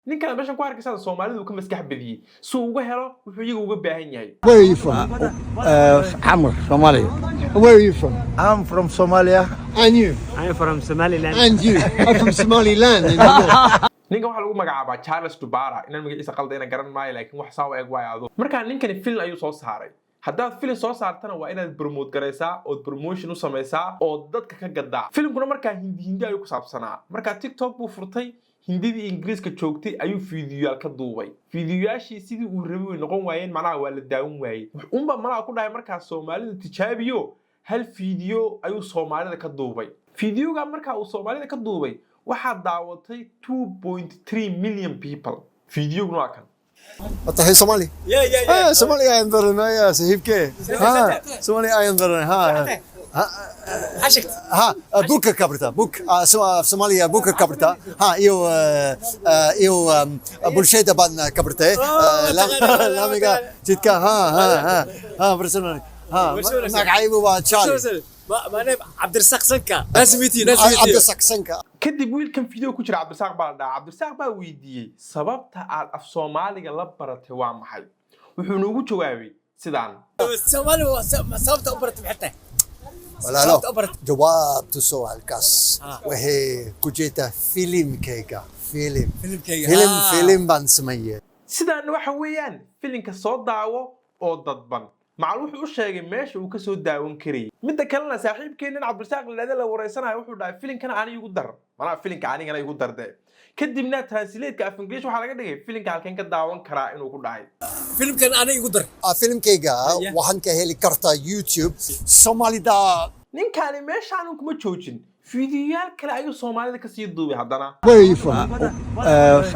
Ninkan meeshan ku arkaysaan Soomaalidu ka maskax badiyey si uu uga helo wuxuu iyaga uga baahan yahay. Where are you from? Xamar, Soomaaliya. Where are you from? I'm from Somalia. And you? I'm from Somaliland. And you? I'm from Somaliland in the north. Ninkan waxaa lagu magacaabaa Charles Dubara. Inaan magaciisa qaldayna garan maayo, laakiin wax saa u eg waay ado. Markaa ninkani film ayuu soo saaray. Haddaad film soo saartana, waa inaad promote garaysaa ood promotion u samaysaa oo dadka ka gadaa. Filimkuna markaa Hindi Hindi ayuu ku saabsanaa. Markaa TikTok buu furtay, Hindidii Ingiriiska joogtay ayuu fiidiyoyaal ka duubay. Fiidiyoyaashii sidii uu rabay way noqon waayeen, macnaha waa la daawan waayey. Unba malaha ku dhahay markaa Soomaalida tijaabiyo. Hal fiidiyo ayuu Soomaalida ka duubay. Fiidiyoga markaa uu Soomaalida ka duubay waxaa daawatay 2.3 million people. Fiidiyoguna waa kan. What Somali? Yeah. Ah, Somali ayaan baranaya, saaxiibkee. Ha, Somali ayaan baranay. Ha. Ha, buka kabrta, buk, Somalia buka kabrta. Ha, iyo iyo bulshada baan kabrtay. Laamiga jidka, ha ha ha ha barsanay. Ha, magacaygu waa Charlie. My name Abdirasaaq Sanka. Nice to meet you. Nice to meet you. Cabdisaaq Sanka. Kadib wiilkan video ku jira Cabdirasaaq baa la dhahaa. Cabdirasaaq baa weydiiyey, "Sababta aad af Soomaaliga la baratay waa maxay?" Wuxuu noogu jawaabay sidaan. Soomaali sababta u baratay maxay tahay? Walaalo, Sababta u baratay. Jawaabta su'aalkaas waxay ku jirtaa filimkayga. Filim. Filimkayga. Filim, filim baan sameeyey. Sidaan waxa weeyaan filimka soo daawo oo dadban. Macal wuxuu u sheegay meesha uu kasoo daawan karayay. Midda kalena, saaxiibkeennan Cabdirasaaq la yidhahda la wareysanayo wuxuu dhahay, "Filimkana ani igu dar, manaa filimka anigana igu darde." Kadibna translate-ka af English waxaa laga dhigay, "Filimka halkeen ka daawan karaa?" inuu ku dhahay. Filimkan aniga igu dar. Ah, filimkayga waxaan ka heli kartaa YouTube Somalida. Ninkaani meeshaanu kuma joojin, fiidiyoyaal kale ayuu Soomaalida kasii duubay haddana. Where are you from?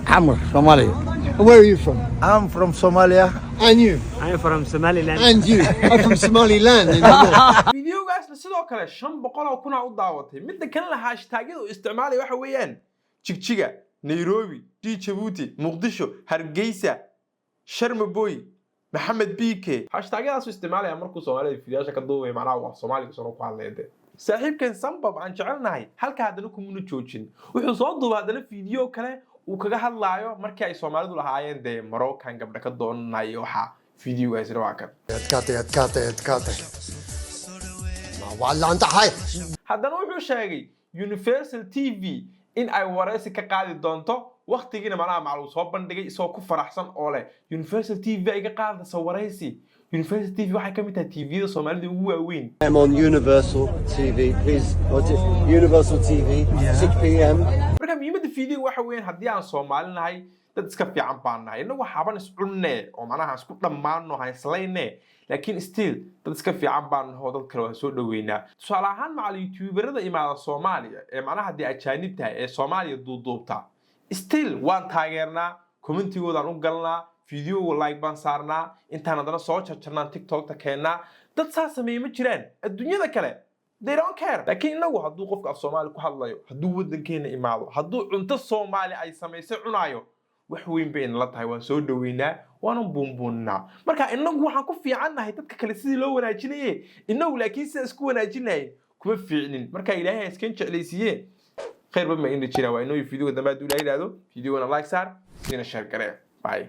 Xamar, Soomaaliya. Where are you from? I'm from Somalia. And you? I'm from Somaliland. And you? I'm from Somaliland in the north. Fiidiyogaasna sidoo kale 500,000 u daawatay. Midda kalena, hashtagyada uu isticmaalaya waxa weeyaan Jigjiga, Nairobi, D Jabuuti, Muqdisho, Hargeysa, Sharmaboy, Maxamed BK. Hashtagyadaasuu isticmaalaya markuu Soomaalida fiidiyaasha ka duubaya, macnaha waa Soomaaliga soo ku hadlaya de. Saaxiibkan Sambab aan jecelnahay halka haddana kumuna joojin. Wuxuu soo duubay haddana fiidiyo kale uu kaga hadlaayo markii ay Soomaalidu lahaayeen dee Moroccan gabdha ka doonanayo. Waxaa fiidiyogaasina waa kan. Adkaatay, adkaatay, adkaatay. Waa laan tahay. Haddana wuxuu sheegay Universal TV in ay waraysi ka qaadi doonto. Waktigiina malaha macluu soo bandhigay isagoo ku faraxsan oo leh, "Universal TV ay ka qaadaysa waraysi." Universal TV waxay ka mid tahay TV-yada Soomaalida ugu waaweyn. I'm on Universal TV. Please, what's it? Universal TV, 6 p.m. Marka muhiimadda video waxa weeyaan, haddii aan Soomaali nahay, dad iska fiican baan nahay. Innagu haban iscunne oo macnaha isku dhammaano, ha islayne, laakiin still dad iska fiican baan naho, dad kale waan soo dhoweynaa. Tusaale ahaan, macal youtuberada imaada Soomaaliya ee macnaha haddii ajaanib tahay ee Soomaaliya duuduubta, still waan taageernaa, commentigoodaan u galnaa, videoga like baan saarnaa, intaan haddana soo jarjarnaan TikTokta keennaa. Dad saa sameeye ma jiraan adduunyada kale, they don't care. Laakiin inagu hadduu qofka af Soomaali ku hadlayo, hadduu waddankeena imaado, hadduu cunto Soomaali ay samaysay cunaayo, wax weyn bay inala tahay, waan soo dhoweynaa, waana buunbuuninaa. Marka inagu waxaan ku fiicannahay dadka kale sidii loo wanaajinaye, inagu laakiin sida isku wanaajinahay kuma fiicnin. Marka Ilaahay ha iskan jeclaysiiye, khayr ba ma ina jira. Waa inoo videoga dambe hadduu Ilahay yidhaahdo. Videogana like saar, siina share garee.